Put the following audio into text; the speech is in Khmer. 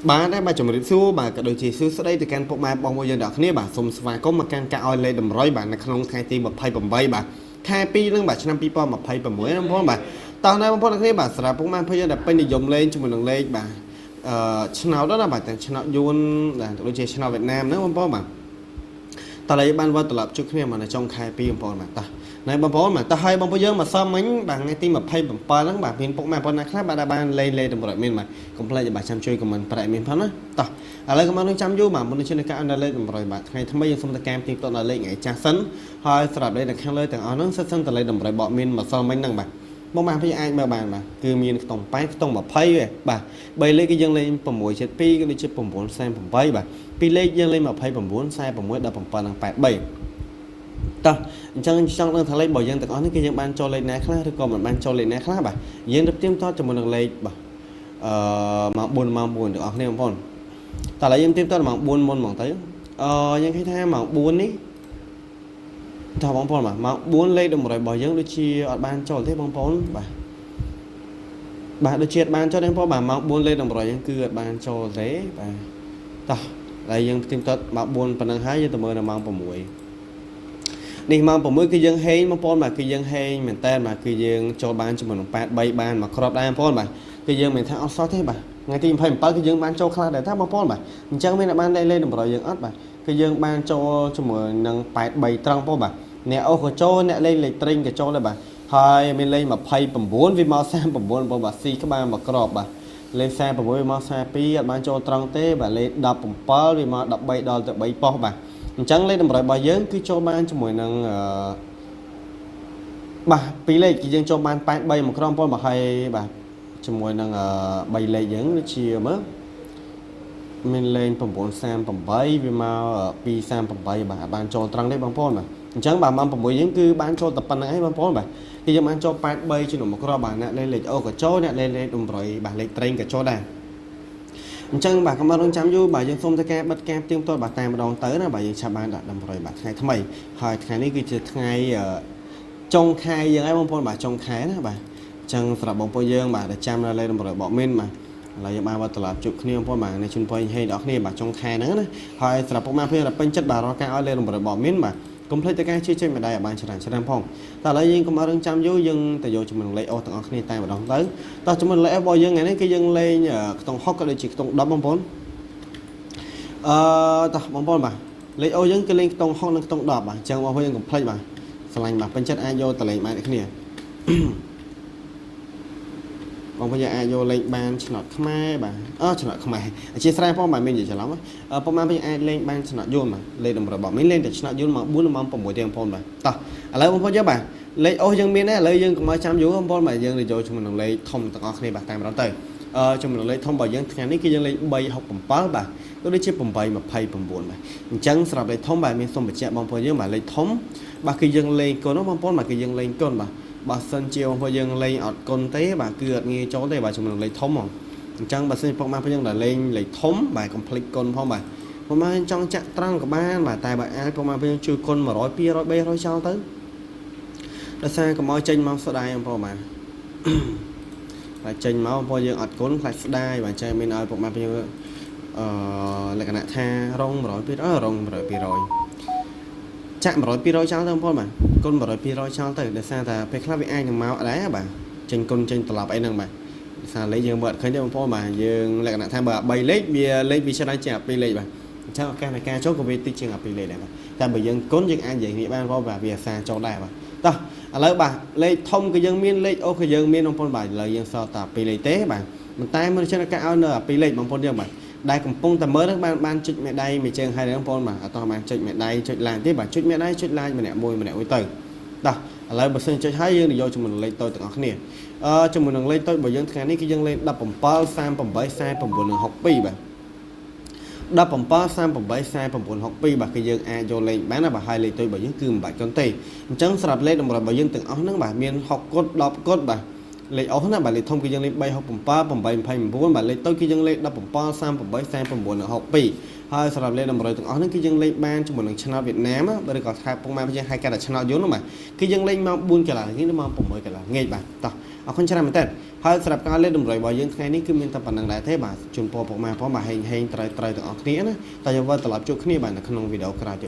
បាទដែរបាទជំរាបសួរបាទក៏ដូចជាសួស្តីទៅកាន់ពុកម៉ែបងប្អូនយើងទាំងអស់គ្នាបាទសូមស្វាគមន៍មកកាន់ការឲ្យលេខតម្រុយបាទនៅក្នុងថ្ងៃទី28បាទខែ2នឹងបាទឆ្នាំ2026ណាបងប្អូនបាទតោះណាបងប្អូនទាំងគ្នាបាទសម្រាប់ពុកម៉ែបងប្អូនយើងដែលពេញនិយមលេងជាមួយនឹងលេខបាទអឺឆ្នោតណាបាទទាំងឆ្នោតយួនបាទក៏ដូចជាឆ្នោតវៀតណាមហ្នឹងបងប្អូនបាទតោះឥឡូវបានវិលត្រឡប់ជួបគ្នាមកនៅចុងខែ2បងប្អូនបាទតោះណែបងប្អូនបាទតោះឲ្យបងប្អូនយើងមកសមមិញបាទថ្ងៃទី27ហ្នឹងបាទមានពុកម៉ែបងប្អូនណាខ្លះបាទដែលបានលេងលេខតម្រុយមានបាទកុំភ្លេចបាទចាំជួយ comment ប្រាក់មានផងណាតោះឥឡូវកុំឲ្យនឹងចាំយូរបាទមុននឹងឈានដល់ការអនលេខតម្រុយបាទថ្ងៃថ្មីយើងសូមទៅការទីផ្ទាត់ដល់លេខថ្ងៃចាស់សិនហើយសម្រាប់លេខនៅខាងលើទាំងអស់ហ្នឹងសិតសិនតលេខតម្រុយបកមានម្សិលមិញហ្នឹងបាទមកបាទพี่អាចមើលបានបាទគឺមានខ្ទង់8ខ្ទង់20ឯងបាទ3លេខគឺយើងលេង672ក៏ដូចជា948បាទ2លេខយើងលេង29 46 17និង83តោះអញ្ចឹងចង់ដឹងថាលេខរបស់យើងទាំងអស់នេះគឺយើងបានចូលលេខណាខ្លះឬក៏មិនបានចូលលេខណាខ្លះបាទយើងទៅទៀមទាត់ជាមួយនឹងលេខបាទអឺម៉ោង4ម៉ោង4ទាំងអស់គ្នាបងប្អូនតោះឥឡូវយើងទៀមទាត់ម៉ោង4មុនហ្មងទៅអឺយើងឃើញថាម៉ោង4នេះតោះបងប្អូនបាទម៉ោង4លេខតម្រុយរបស់យើងដូចជាអត់បានចូលទេបងប្អូនបាទបាទដូចជាអត់បានចូលទេបងប្អូនបាទម៉ោង4លេខតម្រុយយើងគឺអត់បានចូលទេបាទតោះហើយយើងទៀមទាត់ម៉ោង4ប៉ុណ្ណឹងហើយយើងទៅមើលនៅម៉ោង6នេះម៉ោង6គឺយើងហេងបងប្អូនបាទគឺយើងហេងមែនតើបាទគឺយើងចូលបានជាមួយនឹង83បានមកគ្រាប់ដែរបងប្អូនបាទគឺយើងមិនថាអត់សោះទេបាទថ្ងៃទី27គឺយើងបានចូលខ្លះដែរថាបងប្អូនបាទអញ្ចឹងមានតែបានលេខលេខតម្រុយយើងអត់បាទគឺយើងបានចូលជាមួយនឹង83ត្រង់បងប្អូនបាទអ្នកអូសក៏ចូលអ្នកលេខលេខត្រេងក៏ចូលដែរបាទហើយមានលេខ29វាមក39បងប្អូនបាទស៊ីក្បាលមកក្របបាទលេខ46វាមក42អត់បានចូលត្រង់ទេបាទលេខ17វាមក13ដល់ទៅ3ប៉ុស្តិ៍បាទអញ្ចឹងលេខតម្រុយរបស់យើងគឺចូលបានជាមួយនឹងអឺបាទពីរលេខគឺយើងចូលបាន83មួយក្រុមបងបាទហើយបាទជាមួយនឹង3លេខយើងដូចជាមើលមានលេខ938វាមក238បាទបានចូលត្រង់ទេបងប្អូនបាទអញ្ចឹងបាទម៉ោង6យើងគឺបានចូលតែប៉ុណ្្នឹងឯងបងប្អូនបាទគឺយើងបានចូល83ជំនួសមកគ្រាប់បាទអ្នកលេខលេខអូក៏ចូលអ្នកលេខលេខតម្រុយបាទលេខត្រេងក៏ចូលដែរអញ្ចឹងបាទកុំឲ្យរងចាំយូរបាទយើងសូមធ្វើការបិទការផ្ទៀងផ្ទាត់បាទតែម្ដងទៅណាបាទយើងឆាប់បានដាក់តម្រុយបាទថ្ងៃថ្មីហើយថ្ងៃនេះគឺជាថ្ងៃចុងខែយើងហើយបងប្អូនបាទចុងខែណាបាទអញ្ចឹងសម្រាប់បងប្អូនយើងបាទដែលចាំនៅលេខតម្រុយបកមីនបាទឥឡូវយើងបានវត្តត្រឡប់ជួបគ្នាបងប្អូនបាទនៅជូនពរហេដល់គ្នាបាទចុងខែហ្នឹងណាហើយសម្រាប់ពុកម៉ែភ្លាមដែលពេញចិត្តបាទរាល់ការឲ្យលេខតម្រុយបកមីនបាទកុំភ្លេចទៅការជួយចុចម្ដាយឲ្យបានច្រើនច្រើនផងតែឥឡូវយើងកុំឲ្យរឿងចាំយូរយើងទៅយកជាមួយនឹងលេខអូសទាំងអស់គ្នាតែម្ដងទៅតោះជាមួយនឹងលេខរបស់យើងថ្ងៃនេះគឺយើងលេងខ្ទង់6ក៏ដូចជាខ្ទង់10បងប្អូនអឺតោះបងប្អូនបាទលេខអូយើងគឺលេងខ្ទង់6និងខ្ទង់10បាទអញ្ចឹងបងប្អូនយើងកុំភ្លេចបាទស្រឡាញ់បាទពេញចិត្តអាចយកតលេងបានដូចគ្នាបងប្អូនយើងអាចយកលេខបានឆ្នោតខ្មែរបាទអឺឆ្នោតខ្មែរអធិស្ឋានផងបាទមាននិយាយច្រឡំប៉ុន្មានយើងអាចលេងបានឆ្នោតយួនបាទលេខតម្រូវរបស់មានលេងតែឆ្នោតយួនមក4ម៉ោង6ទេបងប្អូនបាទតោះឥឡូវបងប្អូនយើងបាទលេខអូសយើងមានដែរឥឡូវយើងកុំឲ្យចាំយូរបងប្អូនបាទយើងទៅយកជាមួយនឹងលេខធំទាំងអស់គ្នាបាទតែម្ដងទៅអឺជាមួយនឹងលេខធំរបស់យើងថ្ងៃនេះគឺយើងលេខ367បាទក៏ដូចជា829បាទអញ្ចឹងសម្រាប់លេខធំបាទមានសូមបញ្ជាក់បងប្អូនយើងបាទលេខធំបាទគឺយើងលេងកូនបងប្អូនបាទគឺយើងលេងកូនបាទបើសិនជាបងប្អូនយើងលេងអត់គុណទេបាទគឺអត់ងាយចូលទេបាទជាមួយនឹងលេខធំហ្មងអញ្ចឹងបើសិនជាពុកម៉ែបងយើងដែលលេងលេខធំបាទកុំភ្លេចគុណផងបាទពុកម៉ែចង់ចាក់ត្រង់ក៏បានបាទតែបើអាចពុកម៉ែបងយើងជួយគុណ100 200 300ចោលទៅដោយសារកុំឲ្យចេញមកស្ដាយបងប្អូនបាទបាទចេញមកបងប្អូនយើងអត់គុណខ្លាចស្ដាយបាទចេះមានឲ្យពុកម៉ែបងយើងអឺលក្ខណៈថារង100 200រង100 200ចាក់100 200ចោលទៅបងប្អូនបាទគុណ100 200ចោលទៅដោយសារតែពេលខ្លះវាអាចនឹងមកដែរបាទចេញគុណចេញត្រឡប់អីហ្នឹងបាទដោយសារលេខយើងមើលអត់ឃើញទេបងប្អូនបាទយើងលក្ខណៈថាបើ3លេខវាលេខវាច្រើនជាង2លេខបាទអញ្ចឹងឱកាសនៃការចូលក៏វាតិចជាង2លេខដែរបាទតែបើយើងគុណយើងអាចនិយាយគ្នាបានបងបាទវាអាសាចូលដែរបាទតោះឥឡូវបាទលេខធំក៏យើងមានលេខអូក៏យើងមានបងប្អូនបាទឥឡូវយើងសល់តែ2លេខទេបាទប៉ុន្តែមើលចឹងការឲ្យនៅ2លេខបងប្អូនយើងបាទដែលកំពុងតែមើលហ្នឹងបានបានចុចមេដៃមួយជើងហើយបងប្អូនបាទអត់តបានចុចមេដៃចុច like ទេបាទចុចមេដៃចុច like ម្នាក់មួយម្នាក់មួយទៅតោះឥឡូវបើសិនចុចហើយយើងនឹងយកជាមួយនឹងលេខតូចទាំងអស់គ្នាអឺជាមួយនឹងលេខតូចរបស់យើងថ្ងៃនេះគឺយើងលេខ17 38 49និង62បាទ17 38 49 62បាទគឺយើងអាចយកលេខបានណាបាទហើយលេខតូចរបស់យើងគឺមិនបាច់កូនទេអញ្ចឹងសម្រាប់លេខតម្រុយរបស់យើងទាំងអស់ហ្នឹងបាទមាន6គុត10គុតបាទលេខអស់ណាបាទលេខធំគឺយើងលេខ367 829បាទលេខតូចគឺយើងលេខ17 38 49និង62 ហើយសម្រាប់លេខតម្រុយទាំងអស់ហ្នឹងគឺយើងលេងបានជាមួយនឹងឆ្នោតវៀតណាមឬក៏ថាពុកម៉ែយើងហៅគេថាឆ្នោតយួនហ្នឹងបាទគឺយើងលេងម៉ោង4កន្លះល្ងាចឬម៉ោង6កន្លះល្ងាចបាទតោះអរគុណច្រើនមែនតើហើយសម្រាប់ការលេខតម្រុយរបស់យើងថ្ងៃនេះគឺមានតែប៉ុណ្្នឹងដែរទេបាទជូនពរពុកម៉ែផងបាទហេងហេងត្រូវត្រូវទាំងអស់គ្នាណាតើយើងវិលត្រឡប់ជួបគ្នាបាទនៅក្នុងវីដេអូក្រោយទៀត។